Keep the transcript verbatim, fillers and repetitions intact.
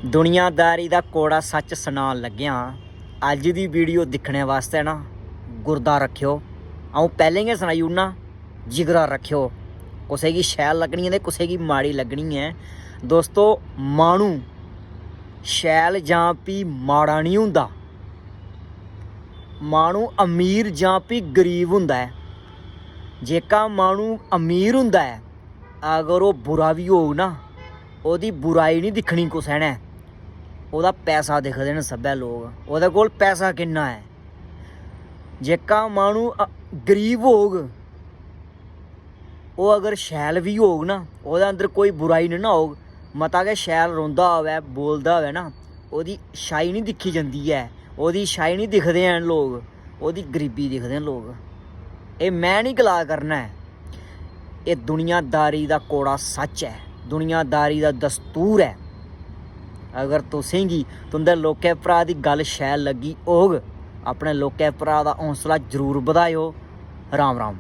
दुनियादारी दा कौड़ा सच्च सनान लग्गेआं। अज्ज दी वीडियो दिक्खने बास्तै ना गुर्दा रक्खेओ। अ'ऊं पैह्लें गै सनाई ओड़ना, जिगरा रक्खेओ। कुसै गी शैल लग्गनी ऐ ते कुसै गी माड़ी लग्गनी ऐ। दोस्तो, माह्नू शैल जां फ्ही माड़ा निं होंदा। माह्नू अमीर जां फ्ही गरीब होंदा ऐ। जेह्का माह्नू अमीर होंदा ऐ, अगर ओह् बुरा बी होग ना, ओह्दी बुराई निं दिक्खनी कुसै ने। ओह्दा पैसा दिखदे न सब्भै लोक, ओह्दे कोल पैसा किन्ना ऐ। जेह्का माह्नू अ, गरीब होग, ओह् अगर शैल बी होग ना, ओह्दे अंदर कोई बुराई निं ना होग, मता गै शैल रौंह्दा होऐ, बोलदा होऐ ना, ओह्दी अच्छाई निं दिक्खी जंदी ऐ, ओह्दी अच्छाई निं दिखदे हैन लोक, ओह्दी गरीबी दिखदे न लोक। एह् में निं गला करना ऐ, एह् दुनियादारी दा कौड़ा सच्च ऐ, दुनियादारी दा दस्तूर ऐ। अगर तुसें गी तुं'दे लोकें भ्राऽ दी गल्ल शैल लग्गी होग, अपने लोकें भ्राऽ दा हौसला जरूर बधाएओ। राम राम।